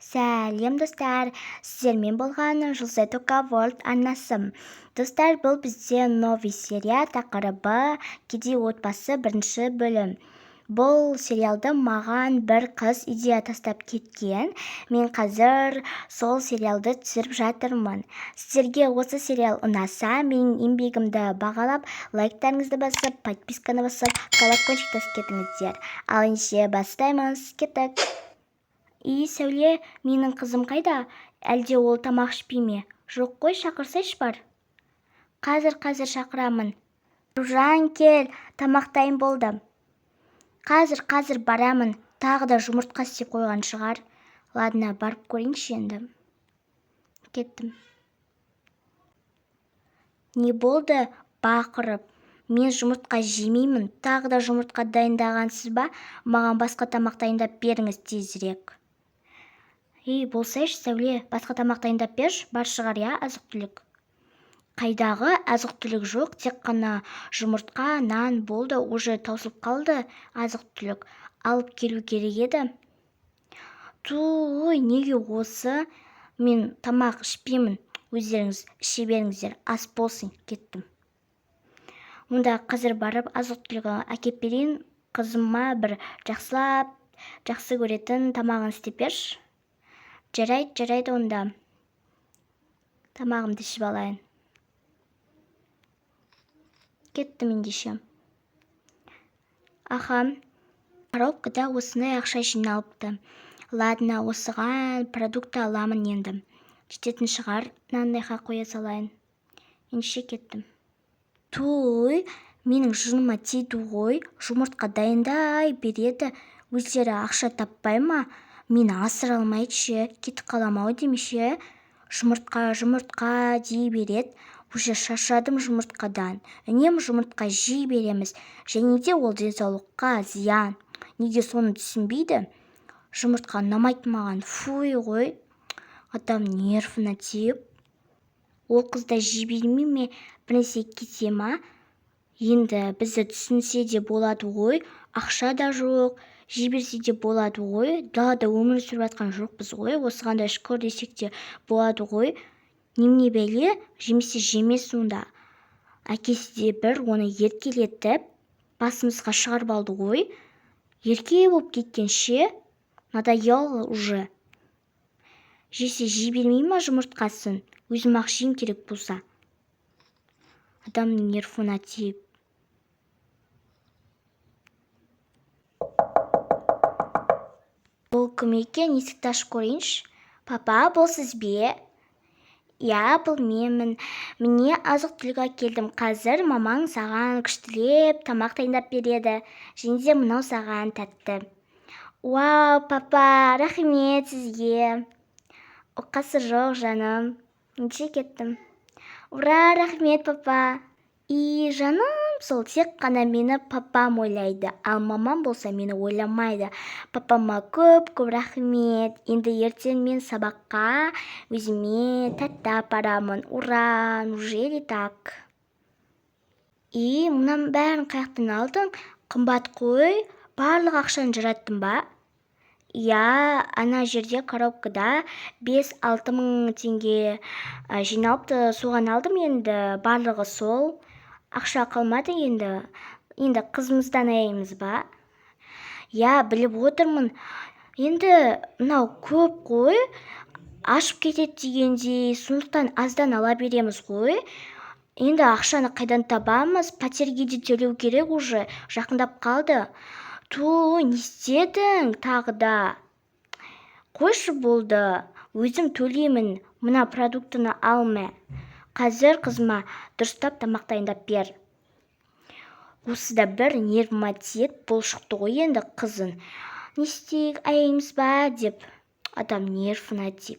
Сәлем, достар! Сіздермен болған Жұлдызай Тока World арнасы. Достар, бұл бізде новый серия, тақырыбы «Кедей отбасы», бірінші бөлім. Бұл сериалды маған бір қыз идея тастап кеткен. Мен қазір сол сериалды түсіріп жатырмын. Сіздерге осы сериал ұнаса, менің еңбегімді бағалап, лайктарыңызды басып, подписканы басып, колокольчик басып кетіңіздер. Ал ендеше бастаймыз, кеттік. И, Сәуле, менің қызым қайда? Әлде ол тамақ ішпей ме? Жоқ қой, шақырсайшы бар. Қазір, қазір шақырамын. Аружан, кел, тамақ дайын болды. Қазір, қазір барамын. Тағы да жұмыртқа істеп қойған шығар. Ладно, барып көрейінші енді. Кеттім. Не болды бақырып? Мен жұмыртқа жемеймін. Тағы да жұмыртқа дайындағансыз ба? Маған басқа тамақ дайындап беріңіз тезірек. Ей, болсайшы, Сәуле, басқа тамақ дайындап берші, бар шығар, иә, азық-түлік. Қайдағы азық-түлік? Жоқ, тек қана жұмыртқа, нан болды, уже таусылып қалды азық-түлік. Алып келу керек еді. Туй, неге осы? Мен тамақ ішпеймін, өздеріңіз іше беріңіздер, ас болсын, кеттім. Онда қазір барып азық-түлік әкеп берейін, қызыма бір жақсылап, жақсы көретін тамағын істеп берші. Жарайды, жарайды онда. Тамағымды ішіп алайын. Кеттім ендеше. Аха, коробкада осындай ақша жиналыпты. Ладно, осыған продукты аламын енді. Жететін шығар, мынандайға қоя салайын. Ендеше кеттім. Туй, менің жыныма тиді ғой, жұмыртқа дайындай береді. Өздері ақша таппай ма? Мені асыра алмайды ше, кетіп қалам ау деймін ше. Жұмыртқа, жұмыртқа дей береді. Уже шаршадым жұмыртқадан. Үнемі жұмыртқа жей береміз. Және де ол денсаулыққа зиян. Неге соны түсінбейді? Жұмыртқа ұнамайды маған, фуй ғой. Адам нервына тиіп. Ол қыз да жей бермей ме, бірнәрсе кете ма? Енді бізді түсінсе де болады ғой, ақша да жоқ, жей берсе де болады ғой. Далада өмір сүріп жатқан жоқпыз ғой, осыған да шүкір десек те болады ғой. Немене бәле, жемесе жемесін онда. Әкесі де бір оны еркелетіп, басымызға шығарып алды ғой. Ерке болып кеткен ше, надоел уже. Жесе жей бермей ма жұмыртқасын, өзім-ақ жеймін керек болса. Адамның нервына тиіп. Бұл кім екен? Есікті ашып көрейінші. Папа, бұл сіз бе? Иә, бұл менмін. Міне, азық-түлік әкелдім. Қазір мамаң саған күштілеп тамақ дайындап береді. Және де мынау саған тәтті. Вау, папа, рахмет сізге. Оқасы жоқ, жаным. Ендеше кеттім. Ура, рахмет, папа. И, жаным, сол тек қана мені папам ойлайды, ал мамам болса мені ойламайды. Папама көп-көп рахмет. Енді ертең мен сабаққа өзіме тәтті апарамын. Ура, неужели так? И, мынаның бәрін қаяқтан алдың? Қымбат қой. Барлық ақшаны жараттың ба? Иә, ана жерде коробкада 5-6 мың теңге жиналыпты, соған алдым енді, барлығы сол. Ақша қалмады енді. Енді қызымыздан аяймыз ба? Иә, біліп отырмын. Енді мынау көп қой, ашып кетеді дегендей, сондықтан аздан ала береміз ғой. Енді ақшаны қайдан табамыз? Пәтерге де төлеу керек уже, жақындап қалды. Ту, не істедің тағы да? Қойшы болды, өзім төлеймін, мына продуктыны ал мә. Қазір қызыма дұрыстап тамақ дайындап бер. Осы да бір нервыма тиеді, бұл шықты ғой енді қызын. Не істейік, аяймыз ба деп, адам нервына тиіп.